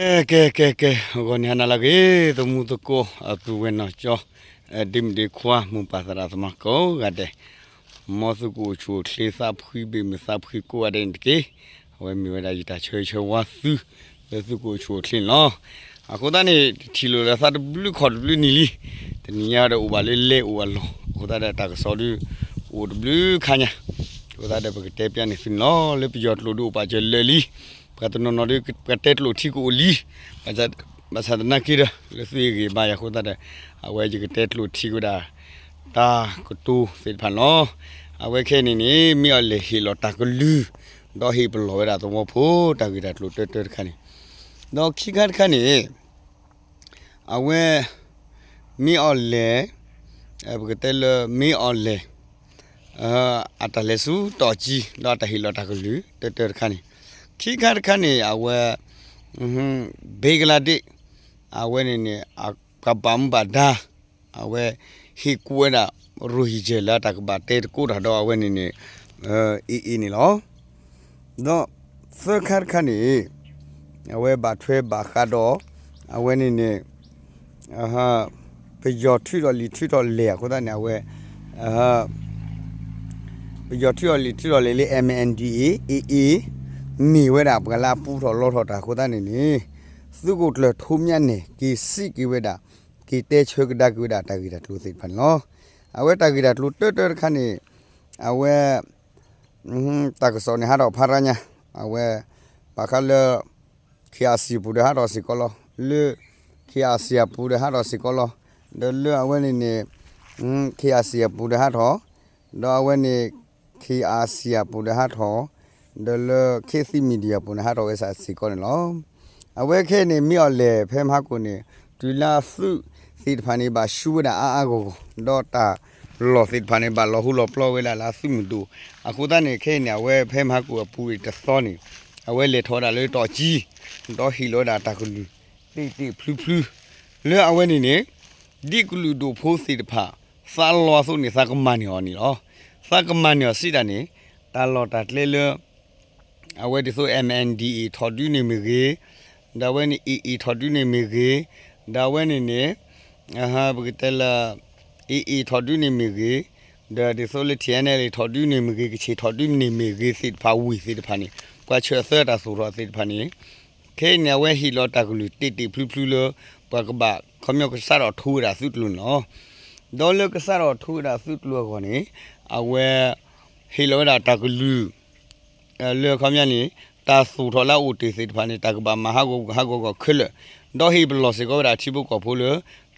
ကဲ ကဲ ကဲ ကဲ ဂီၤန့ၣ်ဟါနၤလၢအဂ့ၤ သမူသကိး ပုၢ်ဝဲၢ်နီၢ်ကၠီ ဒ့မုၣ်ဒ့ခွါ မိၢ်ပၢ်သရၣ်သမါကိးဂၤဒဲး, မ်သုကအိၣ်ဆူၣ်အိၣ်ချ့ သးဖှံဘ့ၣ်မုာ်သးဖှံကိးဂၤဒဲးန့ၣ်တက့ၢ်. အဝဲမ့ၢ်ဝဲဒၣ်ယတၢ်ဆၢဂ့ၤဆၢဝါသု လၢသုကအိၣ်ဆူၣ်အိၣ်ချ့န့ၣ်လီၤ. အဃိသတးန့ၣ် တထံၣ်လိာ်လၢသးတဘျုးခီၣ်တဘျုးနံၤလံ, တနံၤညါဒီးအိၣ်ဘၣ်လၢလဲၤအိၣ်အလီၢ်, အဃိသတးဒီးတၢ်ကစီၣ်ဒုး အိၣ်တဘျုးခါညါ, အဃိသတးဒီးပကတဲပျးန့ၢ်သုန့ၣ်လီၤ. လၢပယီၤကျိာ်ဒုးအိၣ်ပာ်စၢၤလၢာ်လံ, ပှၤတနီၤနီၤဒုး ပှၤတဲကျိာ်ထံကအိၣ်လံ, ဘၣ်ဆၣ်သနာ်က့ဒီး လၢသုအဂ့ၢ်ဘၣ်ယၤအဃိသတးဒီး အဝဲယကတဲကျိာ်ထံကဝဲဒၣ် တၢ်ကတိၤသ့ၣ်တဖၣ်န့ၣ်လီၤ. အဝဲခဲအံၤန့ၣ်န့ၣ် မ့ၢ်အီၤလဲၤဟ့ၣ်လီၤတၢ်ကလုၢ်, ဒီးဟ့ၣ်ပလီၢ်ဝဲဒၣ်သဝီဖိ တၢ်ဂ့ၢ်တၢ်ကျိၤတၢတၢတခါန့ၣ်, ဒီးခံခါတခါန့ၣ် အဝဲ မ့ၢ်အီၤလဲၤ, ပကတဲလၢမ့ၢ်အီၤလဲၤ အတၢ်လဲၤဆူတီၢ်ကံ ဒီးအတၢ်ဟ့ၣ်လီၤတၢ်ကလုၢ် တၢတၢတခါန့ၣ်, ခံခါတခါန့ၣ် အဝဲ ဘ့ကလါဒ့း အဝဲန့ၣ်န့ၣ် ပှၤဘၣ်မူဘၣ်ဒါ အဝဲ ဟ့ၣ်ကူၣ်ဝဲဒၣ် ရိၣ်ဟံၣ်ကၢၢ်လၢတၢ်ကဘၣ်တဲသကိးတၢ်ဒီးအဝဲန့ၣ်န့ၣ် အ့ၣ်အ့ၣ်န့ၣ်လီၤ. ဒီးသၢခါတခါန့ၣ် အဝဲဘၣ်ထွဲဘၣ်ဃးဒီး အဝဲန့ၣ်န့ၣ် ပယီၤထုးထီၣ်လံာ်ထုးထီၣ်လဲၢ်အဃိသတးန့ၣ် အဝဲ ပယီၤထုးထီၣ်လံာ်ထုးထီၣ်လဲၢ်လၢ MNDAA အ့ၣ်အ့ၣ် မ့ၢ်ဝဲဒၣ်ပှၤလၢအပူထီၣ်လီထီၣ်တၢ်အဃိသတးန့ၣ်န့ၣ် သုးခိၣ်ကျၢၢ်ထူမၠါနဲၣ် က့ၤစံးက့ၤဝဲဒၣ် က့ၤတဲဆၢကဒါက့ၤဝဲဒၣ်တၢ်ဂ့ၢ်တၢ်ကျိၤသ့ၣ်တဖၣ်န့ၣ်လီၤ. အဝဲတၢ်ဂ့ၢ်တၢ်ကျိၤတၢတၢတခါန့ၣ် အဝဲ တၢ်ကစီၣ်န့ၣ်ဟးထီၣ်ဖးရါညါ, အဝဲ ဘၣ်ဃးလၢ KIC အပူၤဒီးဟးထီၣ်စ့ၢ်ကီးလီၤ, လၢ KIC အပူၤဒီးဟးထီၣ်စ့ၢ်ကီးလီၤ, ဒီးလၢအဝဲန့ၣ်န့ၣ် KIC အပူၤဒီးဟးထီၣ်, ဒီးအဝဲန့ၣ် KIC အပူၤဒီးဟးထီၣ်, ဒီးလၢ ခေတ်သစ် Media အပူၤန့ၣ် ဟးထီၣ်ဝဲစ့ၢ်ကီးန့ၣ်လီၤ. အဝဲခဲအံၤန့ၣ် မ့ၢ်အီၤလဲၤဖဲမဟါကိၣ်န့ၣ် တုၤလၢအသုးသ့ၣ်တဖၣ်န့ၣ် ဘၣ်ဆူၣ်ဝဲဒၣ်အါအါဂီၢ်ဂီၢ်, ဒီးတၢ်လီၢ်သ့ၣ်တဖၣ်န့ၣ် ဘၣ်လီၤဟူလီၤပျီဝဲဒၣ်လၢအသုးမုၢ်ဒိၣ်, အဃိသတးန့ၣ် ခဲအံၤန့ၣ် အဝဲဖဲမဟါကိၣ်အပူၤအံၤတသီန့ၣ် အဝဲလဲၤထီၣ်ဝဲဒၣ်လၢတီၢ်ကံ, ဒီးဟ့ၣ်လီၤဝဲဒၣ်တၢ်ကလုၢ် တ့ၢ်တ့ၢ်ဖျုဖျု လၢအဝဲန့ၣ်န့ၣ် ဒ်ကလုာ်ဒိၣ်ဖိသ့ၣ်တဖၣ် သးလီအသိးန့ၣ် သးကမၤန့ၢ်အီၤန့ၣ်လီၤ. သးကမၤန့ၢ်အီၤစံးတၢ်န့ၣ် တၢ်လီၢ်တၢ်ကျဲလၢ အဝဲဒ်သိး MNDAA ထီၣ်ဒုးန့ၣ်မ့ၢ်ဂ့ၤ, ဒီးအဝဲန့ၣ် AA ထီၣ်ဒုးန့ၣ်မ့ၢ်ဂ့ၤ, ဒီးအဝဲန့ၣ်န့ၣ် ပကတဲလၢ AA ထီၣ်ဒုးန့ၣ်မ့ၢ်ဂ့ၤ, ဒီးဒ်သိးလၢ TNLA ထီၣ်ဒုးန့ၣ်မ့ၢ်ဂ့ၤ, ကဆ့ၣ်ထီၣ်ဒုးန့ၣ်မ့ၢ်ဂ့ၤသ့ၣ်တဖၣ် ဝ့ၢ်သ့ၣ်တဖၣ်န့ၣ် ပှၤဆှၢအသၢတၢ်သိၣ်ထီၣ်သ့ၣ်တဖၣ်န့ၣ် ခဲအံၤန့ၣ် အဝဲဟ့ၣ်လီၤတၢ်ကလုၢ်တ့ၢ်တ့ၢ်ဖျုဖျုလၢ ပှၤကဘၣ်ခီပညီကစးထီၣ်ထိဝဲဒၣ်သုးကျိၤန့ၣ်လီၤ. ဒီးလၢကစးထီၣ်ထိဝဲဒၣ်သုးကျိၤအဂီၢ်န့ၣ် အဝဲ ဟ့ၣ်လီၤဝဲဒၣ်တၢ်ကလုၢ် လၢခီပညီန့ၣ် တၢ်သိၣ်ထီၣ်လၢအအိၣ်တ့ၢ်သ့ၣ်တဖၣ်န့ၣ် တၢ်ကဘၣ်မၤဟးဂီၤဟးဂီၤဂီၤခဲလၢာ်, ဒီးဟ့ၣ်ပလီၢ်စ့ၢ်ကီးဝဲဒၣ်ထံဖိကီၢ်ဖိလၢ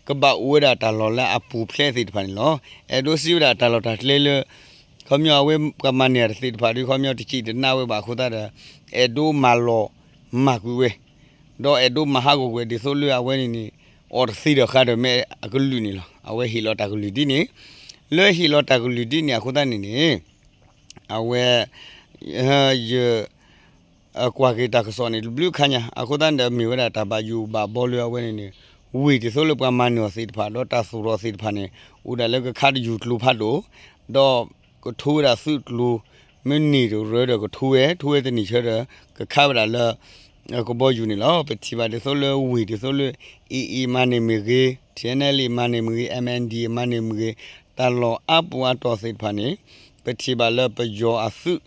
ကဘၣ်အိၣ်ဝဲဒၣ်တၢ်လီၢ်လၢအပူၤဖျဲးသ့ၣ်တဖၣ်န့ၣ်လီၤ. အဲၣ်ဒိးစံးဝဲဒၣ်တၢ်လီၢ်တၢ်ကျဲလၢ ခီပညီအဝဲပှၤမၤန့ၢ်တၢ်သ့ၣ်တဖၣ်ဒီး ခီပညီတစံးတနာ်ဝဲဘၣ်အဃိသတးဒီး အဲၣ်ဒိးမၤလီၤမၢ်ကွံာ်ဝဲ ဒီးအဲၣ်ဒိးမၤဟးဂီၤကွံာ်ဒ်သိးလၢအဝဲန့ၣ်န့ၣ် အိၣ်တသ့ဒီးဃးဒီးမဲာ်အကလုာ်န့ၣ်လီၤ. အဝဲဟ့ၣ်လီၤတၢ်ကလုၢ်ဒ်န့ၣ်, လၢဟ့ၣ်လီၤတၢ်ကလုၢ်ဒ်န့ၣ်အဃိသတးန့ၣ်န့ၣ် အဝဲ ယ ကွၢ်က့ၤတၢ်ကစီၣ်န့ၣ် တဘျုးခါညါ အဃိသတးန့ၣ်ဒီး မ့ၢ်ဝဲဒၣ်တၢ်ဘၣ်ယိၣ်ဘၣ်ဘီလၢအဝဲန့ၣ်န့ၣ် ဝ့ၢ်ဒ်သိးလၢပှၤမၤနၢၤအီၤသ့ၣ်တဖၣ် ဒီးတၢ်သိၣ်ထီၣ်သ့ၣ်တဖၣ်န့ၣ် အိၣ်ဒၣ်လၢကခးတယူၢ်ကျိၤဖးဒိၣ် ဒီးကထိဝဲဒၣ်သုးကျိၤ မ့ၢ်န့ၢ်တရၢဒီးကထိဝဲ ထိဝဲတန့ၢ်ဆၢဒီး ကခးဝဲဒၣ်လၢ ကဘီယူၤန့ၣ်လီၤ. ပထံၣ်ဘၣ်ဒ်သိးလၢဝ့ၢ်ဒ်သိးလၢ AA မၤန့ၢ်မ့ၢ်ဂ့ၤ, TNLA မၤန့ၢ်မ့ၢ်ဂ့ၤ, MNDAA မၤန့ၢ်မ့ၢ်ဂ့ၤ, တၢ်လီၢ်အါပူၤအါတီၤသ့ၣ်တဖၣ်န့ၣ် ပထံၣ်ဘၣ်လၢပယီၤအသုး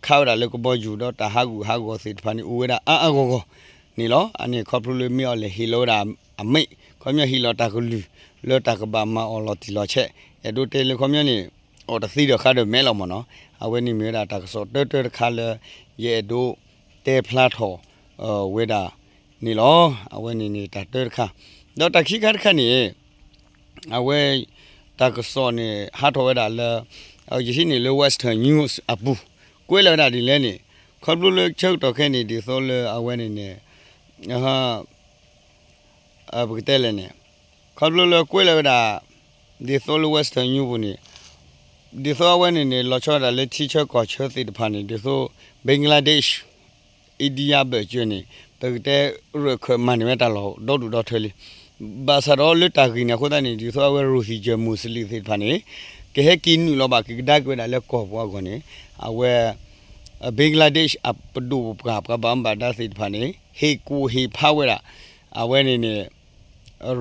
ခးဝဲဒၣ်လၢကဘီယူၤ ဒီးတၢ်ဟးဂူာ်ဟးဂီၤသ့ၣ်တဖၣ်န့ၣ် အိၣ်ဝဲဒၣ်အါအါဂီၢ်ဂီၢ်န့ၣ်လီၤ. အန့ၣ်ခီဖျိလၢမ့ၢ်အီၤလဲၣ်ဟ့ၣ်လီၤဝဲဒၣ်အမဲာ် ခီပညီဟ့ၣ်လီၤတၢ်ကလုၢ် လၢတၢ်ကဘၣ်မၤအီၣ်လီၤတံၢ်လီၤဆဲး အဲၣ်ဒိးတဲလၢခီပညီန့ၣ် အိၣ်တသ့ဒီးဃးဒီးမဲာ်လီၤမ့ၢ်နီၤ. အဝဲန့ၣ်မ့ၢ်ဝဲဒၣ်တၢ်ကစီၣ်တၢတၢတခါလၢ ယအဲၣ်ဒိးတဲဖျါထီၣ်ဝဲဒၣ်န့ၣ်လီၤ. အဝဲန့ၣ်န့ၣ်တၢ်တၢတခါ ဒီးတၢ်ခံခါတခါန့ၣ် အဝဲ တၢ်ကစီၣ်န့ၣ် ဟးထီၣ်ဝဲဒၣ်လၢ ယဟံးန့ၢ်လၢ Western News အပူၤ ကွဲးလီၤဝဲဒၣ်ဒ်လဲၣ်န့ၣ် ခီဖျိလၢဆၢကတီၢ်ခဲအံၤန့ၣ် ဒ်သိးလၢအဝဲန့ၣ်န့ၣ် ပကတဲလဲၣ်န့ၣ် ခီဖျိလၢကွဲးလီၤဝဲဒၣ် ဒ်သိးလၢ Western News ပူၤန့ၣ် ဒ်သိးအဝဲန့ၣ်န့ၣ် လီၤဆီဒၣ်တၢ်လၢထံဆၢကီၢ်ဆၢသ့ၣ်တဖၣ်န့ၣ် ဒ်သိး Bangladesh India ဘၢၣ်စၢၤန့ၣ် ပကတဲရၢၢ်ခၢၣ်မၤန့ၢ်ဝဲတၢ်လီၢ်ဒီဒူၣ်ဒီထၢလံ. ဘၣ်ဆၣ်ဒီးလၢတၢ်ဂ့ၢ်န့ၣ်အဃိသတးန့ၣ် ဒ်သိးအဝဲရိၣ်ဟံၣ်ကၢၢ်မူးစလံးသ့ၣ်တဖၣ်န့ၣ် ကဟဲက့ၤနုာ်လီၤဘၣ်က့ၤကဒါက့ၤဝဲဒၣ်လၢကီၢ်ပူၤအဂီၢ်န့ၣ် အဝဲ Bangladesh အပဒိၣ်ပပှၢ်ပှၤဘၣ်မူဘၣ်ဒါသ့ၣ်တဖၣ်န့ၣ် ဟ့ၣ်ကူၣ်ဟ့ၣ်ဖးဝဲဒၣ် အဝဲန့ၣ်န့ၣ်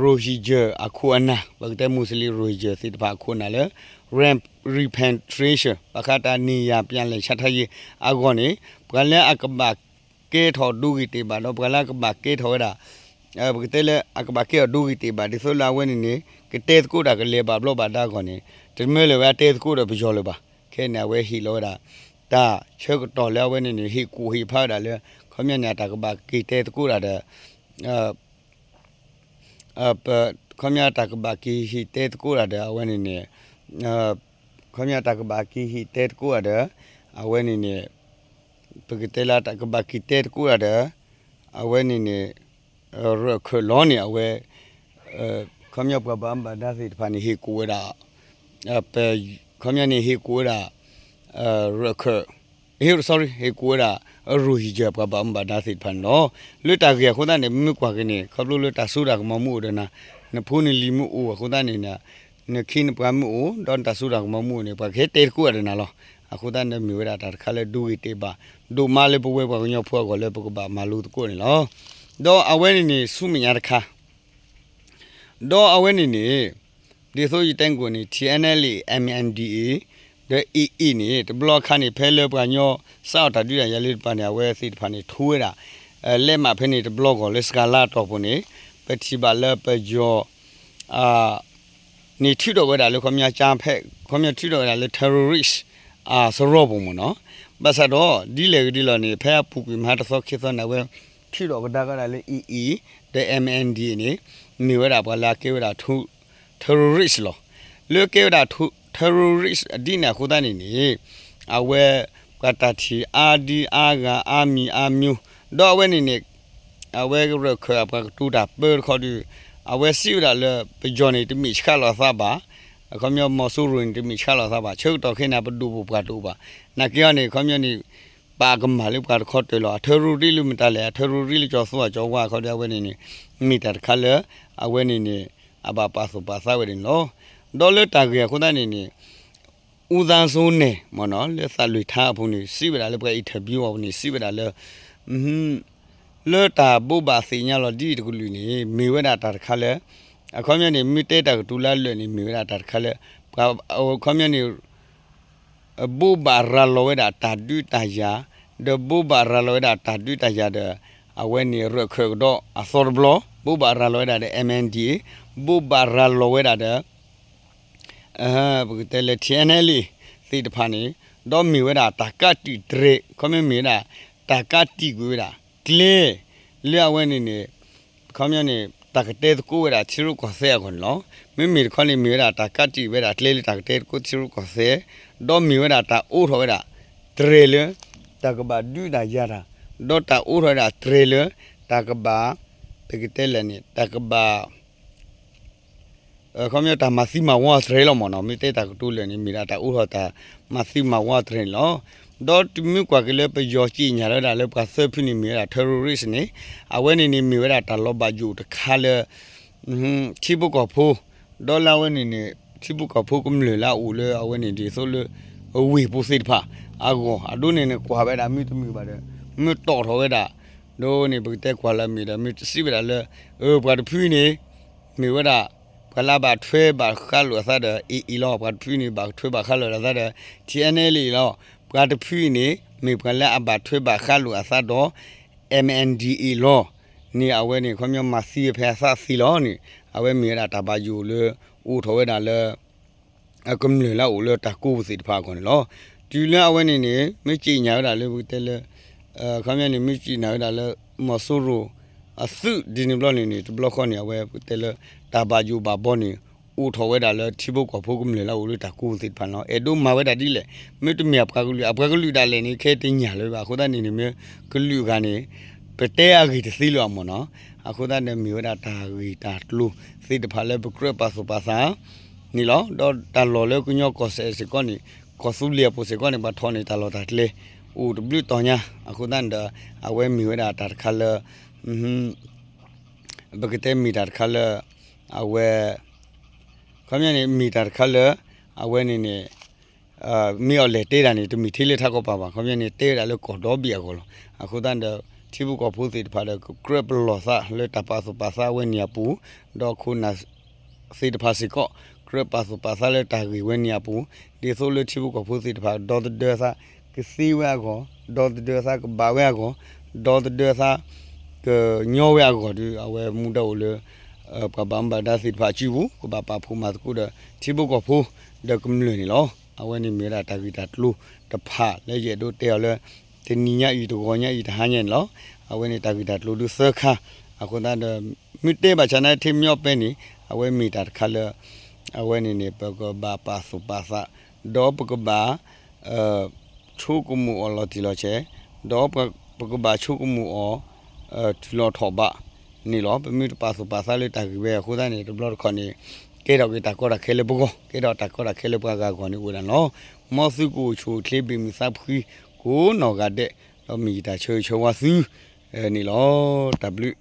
Rohingya အခိၣ်အနၢ် ပကတဲ Muslim Rohingya သ့ၣ်တဖၣ်အခိၣ်အနၢ်လၢ repatriation ဘၣ်ဃးတၢ်န့ၢ်ယၤ ပြန်လည်ချထားရေး အဂီၢ်န့ၣ် ပှၤလၢအကဘၣ်ကဲထီၣ်ဒိဂ့ၤတ့ၢ်ဘၣ် ဒီးပှၤလၢအကဘၣ်ကဲထီၣ်ဝဲဒၣ် ပကတဲလၢအကဘၣ်ကဲထီၣ်ဒိဂ့ၤတ့ၢ်ဘၣ် ဒ်သိးလၢအဝဲန့ၣ်န့ၣ် ကတဲသကိးတၢ်ကလဲၤဘၣ်ဘျီးဘၣ်ဒါအဂီၢ်န့ၣ် တမၢလၢၤဝဲအတဲသကိးဒီးပယီၤလၢၤဘၣ်. ခဲအံၤန့ၣ် အဝဲဟ့ၣ်လီၤဝဲဒၣ် တၢ်ဆၢကတီၢ်လၢအဝဲန့ၣ်န့ၣ် ဟ့ၣ်ကူၣ်ဟ့ၣ်ဖးဝဲဒၣ်လၢ ခီပညီန့ၣ် အတၢ်ကဘၣ်က့ၤတဲသကိးတၢ်ဒီး ခီပညီတၢ်ကဘၣ်က့ၤဟ့ၣ်တဲသကိးတၢ်ဒီး အဝဲန့ၣ်န့ၣ် ခီပညီတၢ်ကဘၣ်က့ၤဟ့ၣ်တဲသကိးတၢ်ဒီး အဝဲန့ၣ်န့ၣ် ပကတဲလၢတၢ်ကဘၣ်က့ၤတဲသကိးတၢ်ဒီး အဝဲန့ၣ်န့ၣ် ရၢၢ်ခၢၣ်လီၤန့ၣ် အဝဲ ခီပညီပှၤဘၣ်မူဘၣ်ဒါသ့ၣ်တဖၣ်န့ၣ် ဟ့ၣ်ကူၣ်ဝဲဒၣ် ပ ခီပညီန့ၣ် ဟ့ၣ်ကူၣ်ဝဲဒၣ် ရၢၢ်ခၢၣ် ဟ့ၣ် sorry ဟ့ၣ်ကူၣ်ဝဲဒၣ် Rohingya ပှၤဘၣ်မူဘၣ်ဒါသ့ၣ်တဖၣ်န့ၣ်လီၤ. လၢတၢ်ဂ့ၢ်အဃိသတးန့ၣ် မ့ၢ်ကွၢ်က့ၤန့ၣ် ခီဖျိလၢတၢ်စိတၢ်ကမီၤမ့ၢ်အိၣ်ဒီးနၤ နဖိနလံၤမ့ၢ်အိၣ်အဃိသတးန့ၣ် နခ့နပှၤမ့ၢ်အိၣ် ဒီးနတၢ်စိတၢ်ကမီၤမ့ၢ်အိၣ်န့ၣ် ပှၤကဟဲတဲသကိးအီၤဒီးနၤလီၤ. အဃိသတးန့ၣ် မ့ၢ်ဝဲဒၣ်တၢ်တခါလၢဒိဂ့ၤတ့ၢ်ဘၣ် ဒိၣ်မးလၢပဝဲပှၤကညီဖိအဂီၢ်လၢပကဘၣ်မၤလိသကိးန့ၣ်လီၤ. ဒီးအဝဲန့ၣ်န့ၣ် ဆူမဲာ်ညါတခါ ဒီးအဝဲန့ၣ်န့ၣ် ဒ်သိးယတဲကိးန့ၣ် ထံၣ်အဲၣ်နဲလ်အ့ မၣ်အၣ်အၣ်ဒီး အ့ၣ်အ့ၣ်န့ၣ် တဘျီအခါန့ၣ် ဖဲလၢပှၤကညီစးထီၣ်တၢ်ဒုးတၢ်ယၤလၢတပၤန့ၣ် အဝဲသ့ၣ်တဖၣ်န့ၣ် ထိဝဲဒၣ် လဲးမးဖဲန့ၣ်တဘျီဂီၢ်လၢစှၤလါအတီၢ်ပူၤန့ၣ် ပထံၣ်ဘၣ်လၢပယီၤ န့ၣ်ထုးထီၣ်ဝဲဒၣ်လၢခီပညီကၠါဖဲ ခီပညီထုးထီၣ်ဝဲဒၣ်လၢ terrorist အစရီပူၤမ့ၢ်နီၤ. ဘၣ်ဆၣ်ဒီး ဒ်လဲၣ်ဂ့ၤဒ်လဲၣ်န့ၣ် ဖဲအပူၤကွံာ်မဟါတသီခံသီန့ၣ် အဝဲထုးထီၣ်ကဒါက့ၤဒၣ်လၢ အ့ၣ်အ့ၣ် ဒီး မၣ်အၣ်အၣ်ဒီး န့ၣ် မ့ၢ်ဝဲဒၣ်ပှၤလၢအကဲဝဲဒၣ် terrorist လီၤ. လၢကဲဝဲဒၣ် terrorist ဒ်န့ၣ်အဃိသတးန့ၣ်န့ၣ် အဝဲ ပှၤတၢ်ထံၣ်အါဒံအါဂၤအါမံၤအါမံၤ ဒီးအဝဲန့ၣ်န့ၣ် အဝဲရၢၢ်ခၢၣ်အပှၤကတိၤတၢ်ပၢတခီဒီး အဝဲစံးဝဲဒၣ်လၢ ပယီၤန့ၣ် တမ့ၢ်ဆှးလီၤအသးဘၣ်, အခီပညီမီၤစိရိၤန့ၣ် တမ့ၢ်ဆှးလီၤအသးဘၣ်, ဆၢကတီၢ်ခဲအံၤန့ၣ် ပဒိၣ်ပပှၢ်တအိၣ်ဘၣ်. နာ်က့အီၤန့ၣ် အခီပညီန့ၣ် ပာ်ကမၣ်လၢပှၤတခီတၢၢ်လီၤ. အ terrorist လၢမတၤလဲၣ်, အ terrorist လၢကၠီၤသူအကၠီၤဝါအခီဒီး အဝဲန့ၣ်န့ၣ် မ့ၢ်တၢ်တခါလၢ အဝဲန့ၣ်န့ၣ် အဘၣ်ပာ်သူၣ်ပာ်သးဝဲဒၣ်န့ၣ်လီၤ. ဒီးလၢတၢ်ဂ့ၢ်အဃိသတးန့ၣ်န့ၣ် အူသါစိန့ၣ် မ့ၢ်နီၤ လၢသးလွံၢ်ထါအပူၤန့ၣ် စံးဝဲဒၣ်လၢပှၤ interview အပူၤန့ၣ် စံးဝဲဒၣ်လၢ လၢတၢ်ဘိးဘၣ်သ့ၣ်ညါလီၤဒ်အံၤတကလုာ်န့ၣ် မ့ၢ်ဝဲဒၣ်တၢ်တခါလၢ အခီပညီန့ၣ် မ့ၢ်တဲတၢ်ကတိၤလၢအလၢာ်န့ၣ် မ့ၢ်ဝဲဒၣ်တၢ်တခါလၢ ပှၤ အခီပညီန့ၣ် ဘိးဘၣ်ရၤလီၤဝဲဒၣ်တၢ်ဒုးတၢ်ယၤ, ဒီးဘိးဘၣ်ရၤလီၤဝဲဒၣ်တၢ်ဒုးတၢ်ယၤဒီး အဝဲန့ၣ်ရၢၢ်ခၢၣ်ကဒီးအသီတဘျီ, ဘိးဘၣ်ရၤလီၤဝဲဒၣ်ဒီး မၣ်အၣ်အၣ်ဒီး ဘိးဘၣ်ရၤလီၤဝဲဒၣ်ဒီး ပကတဲလၢ ထံၣ်အဲၣ်နဲလ်အ့ သ့ၣ်တဖၣ်န့ၣ် ဒီးမ့ၢ်ဝဲဒၣ်တၢ်ကးတံာ်တြဲၤ ခီပညီမ့ၢ်ဝဲဒၣ် တၢ်ကးတံာ်ကွံာ်ဝဲဒၣ် ကျဲ လၢအဝဲန့ၣ်န့ၣ် ခီပညီန့ၣ် တၢ်ကတဲသကိးဝဲဒၣ်ထံရူၢ်ကီၢ်သဲးအဂီၢ်န့ၣ်လီၤ. မ့မ့ၢ်တခီန့ၣ် မ့ၢ်ဝဲဒၣ်တၢ်ကးတံာ်ဝဲဒၣ်ကျဲလၢတၢ်ကတဲသကိးထံရူၢ်ကီၢ်သဲး, ဒီးမ့ၢ်ဝဲဒၣ်တၢ်အိးထီၣ်ဝဲဒၣ် တြဲၤလၢ တၢ်ကဘၣ်ဒုးတၢ်ယၤတၢ်, ဒီးတၢ်အိးထီၣ်ဝဲဒၣ်တြဲၤလၢ တၢ်ကဘၣ် ပကတဲလဲၣ်န့ၣ် တၢ်ကဘၣ် ခီပညီတၢ်မၤသံမၤဝီတြဲၤလီၤမ့ၢ်နီၤ, မ့ၢ်တဲတၢ်ကတိၤလၢာ်န့ၣ် မ့ၢ်ဒၣ်တၢ်အိးထီၣ်တၢ်မၤသံမၤဝီတြဲၤန့ၣ်လီၤ. ဒီးတုၤမ့ၢ်ကွၢ်က့ၤလၢပယီၤစံၣ်ညီၣ်လၢဒၣ်လၢပှၤသၢဖုန့ၣ်မ့ၢ်ဝဲဒၣ် terrorist န့ၣ်, အဝဲန့ၣ်န့ၣ်မ့ၢ်ဝဲဒၣ်တၢ်လီၤဘၣ်ယိၣ်တခါလၢ ထံဖိကီၢ်ဖိ, ဒီးလၢအဝဲန့ၣ်န့ၣ် ထံဖိကီၢ်ဖိကမျၢၢ်လၢအအိၣ်လၢအဝဲန့ၣ်ဒ်သိးလၢ ဝ့ၢ်ပူၤသ့ၣ်တဖၣ်အဂီၢ် အဒိန့ၣ်န့ၣ် ကွၢ်ဝဲဒၣ်မ့ၢ်တမုာ်ဘၣ်ဒီး မ့ၢ်တီၣ်ထီၣ်ဝဲဒၣ် ဒီးန့ၣ် ပကတဲကွၢ်လၢမ့ၢ်ဒီး မ့ၢ်တစံးဝဲဒၣ်လၢ ပှၤတဖုအံၤန့ၣ် မ့ၢ်ဝဲဒၣ် ပှၤလၢအဘၣ်ထွဲဘၣ်ဃးလိာ်အသးဒီး အ့ၣ်အ့ၣ်လီၤ. ပှၤတဖုအံၤန့ၣ် ဘၣ်ထွဲဘၣ်ဃးလိာ်အသးဒီး ထံၣ်အဲၣ်နဲလ်အ့လီၤ. ပှၤတဖုအံၤန့ၣ် မ့ၢ်ပှၤလၢအဘၣ်ထွဲဘၣ်ဃးလိာ်အသးဒီး မၣ်အၣ်အၣ်ဒီး အ့လီၤ. န့ၣ်အဝဲန့ၣ် ခီပညီမၤသံဝဲဖဲအသးသ့လီၤန့ၣ် အဝဲမ့ၢ်ဝဲဒၣ်တၢ်ဘၣ်ယိၣ်လၢ အိၣ်ထီၣ်ဝဲဒၣ်လၢ ကမျၢၢ်လၢအအိၣ်လၢတၢ်ကိးပူၤသ့ၣ်တဖၣ်အဂီၢ်န့ၣ်လီၤ. တုၤလၢအဝဲန့ၣ်န့ၣ် မ့ၢ်စံၣ်ညီၣ်ဝဲဒၣ်လၢပကတဲလၢ ခီပညီန့ၣ် မ့ၢ်စံၣ်ညီၣ်ဝဲဒၣ်လၢ မီၤစိရိၤအသုးဒ်န့ၣ်ဘျီန့ၣ်န့ၣ် တဘျီဃီန့ၣ် အဝဲပကတဲလၢ တၢ်ဘၣ်ယိၣ်ဘၣ်ဘီန့ၣ် အိၣ်ထီၣ်ဝဲဒၣ်လၢထံဖိကီၢ်ဖိကမျၢၢ်လၢအအိၣ်လၢတၢ်ကိးပူၤသ့ၣ်တဖၣ်န့ၣ်လီၤ. အဲၣ်ဒိးမၤဝဲဒၣ်ဒ်လဲၣ်, မ့ၢ်တမ့ၢ်အပှၤကလုာ် အပှၤကလုာ်ဒၣ်လဲာ်န့ၣ် ခဲတညၣ်လၢၤဘၣ်. အဃိသတးန့ၣ်န့ၣ် မ့ၢ်ကလုာ်အဂၤန့ၣ် ပတဲအဂ့ၢ်တသ့လၢၤအမ့ၢ်နီၤ. အဃိသတးန့ၣ် မ့ၢ်ဝဲဒၣ်တၢ်ဂ့ၢ်တၢ်ကျိၤသ့ၣ်တဖၣ်လၢပကြၢးပာ်သူၣ်ပာ်သး န့ၣ်လီၤ. ဒီးတၢ်လီၢ်လၢကညီကီၢ်စဲၣ်စ့ၢ်ကီးန့ၣ် ကီၢ်သူလ့ၤအပူၤစ့ၢ်ကီးန့ၣ် ပှၤထီၣ်န့ၢ်တၢ်လီၢ်တၢ်ကျဲ အိၣ်တဘျုးတီၤညါ. အဃိသတးန့ၣ်ဒီး အဝဲမ့ၢ်ဝဲဒၣ်တၢ်တခါလၢ ပကတဲမ့ၢ်တၢ်တခါလၢ အဝဲ ခီပညီန့ၣ် မ့ၢ်တၢ်တခါလၢ အဝဲန့ၣ်န့ၣ် မ့ၢ်အီၤလဲၤတဲဒၣ်န့ၣ် တမ့ၢ်ထဲလၢထးကီၢ်ပၤဘၣ်. ခီပညီန့ၣ် တဲဝဲဒၣ်လၢကီၢ်ဒီဘ့ၣ်အဂီၢ်လီၤ. အဃိသတးဒီး ထံဖိကီၢ်ဖိသ့ၣ်တဖၣ်ဒီး ကကြၢးပလီၢ်သးလၢတၢ်ပာ်သူၣ်ပာ်သးဝဲန့ၣ်အပူၤ, ဒီးခိၣ်နၢ်သ့ၣ်တဖၣ်စ့ၢ်ကီး ကြၢးပာ်သူၣ်ပာ်သးလၢတၢ်ဂ့ၢ်ဝဲန့ၣ်အပူၤ, ဒ်သိးလၢထံဖိကီၢ်ဖိသ့ၣ်တဖၣ် ဒီသဒၢသးကသ့ဝဲအဂီၢ်, ဒီသဒၢသးကဘၣ်ဝဲအဂီၢ်, ဒီသဒၢသးကညီဝဲအဂီၢ်ဒီး အဝဲမူဒါအိၣ်လၢ ပှၤဘၣ်မူဘၣ်ဒါသ့ၣ်တဖၣ်အစုပူၤ ကဘၣ်ပာ်ဖှိၣ်မၤသကိးဒီး ထံဖိကီၢ်ဖိဒီးကမျၢၢ်န့ၣ်လီၤ. အဝဲန့ၣ်မ့ၢ်ဝဲဒၣ်တၢ်ဂ့ၢ်တၢ်ကျိၤတဖၣ်လၢယအဲၣ်ဒိးတဲအီၤလၢ တနံၤညါအံၤ တဂီၤညါအံၤတဟါညါန့ၣ်လီၤ. အဝဲန့ၣ်တၢ်ဂ့ၢ်တၢ်ကျိၤဒုးသၢခါ, အဃိသတးဒီး မ့ၢ်တဲဘၣ်ဆၣ်နာ်ထဲမညီပဲန့ၣ် အဝဲမ့ၢ်တၢ်တခါလၢ အဝဲန့ၣ်န့ၣ် ပကဘၣ်ပာ်သူၣ်ပာ်သး ဒီးပကဘၣ် ဆိကမိၣ်အီၤလီၤတံၢ်လီၤဆဲး, ဒီးပကဘၣ်ဆိကမိၣ်အီၤ တုၤလီၤထီၣ်ဘးန့ၣ်လီၤ. ပမ့ၢ်တပာ်သူၣ်ပာ်သးလၢတၢ်ဂ့ၢ်ဝဲအဃိသတးန့ၣ် တဘျီတခီၣ်န့ၣ် ကဲထီၣ်က့ၤတၢ်ကီတၢ်ခဲလၢပဂီၢ်, ကဲထီၣ်တၢ်ကီတၢ်ခဲလၢပှၤဂၤအဂီၢ်န့ၣ်အိၣ်ဝဲဒၣ်န့ၣ်လီၤ. မ်သုကအိၣ်ဆူၣ်အိၣ်ချ့ ဘ့ၣ်မုာ်သးဖှံကိးနီၢ်ဂၤဒဲး, ဒီးမ့ၢ်ယတၢ်ဆၢဂ့ၤဆၢဝါသုန့ၣ်လီၤ. တၢ်ဘျုး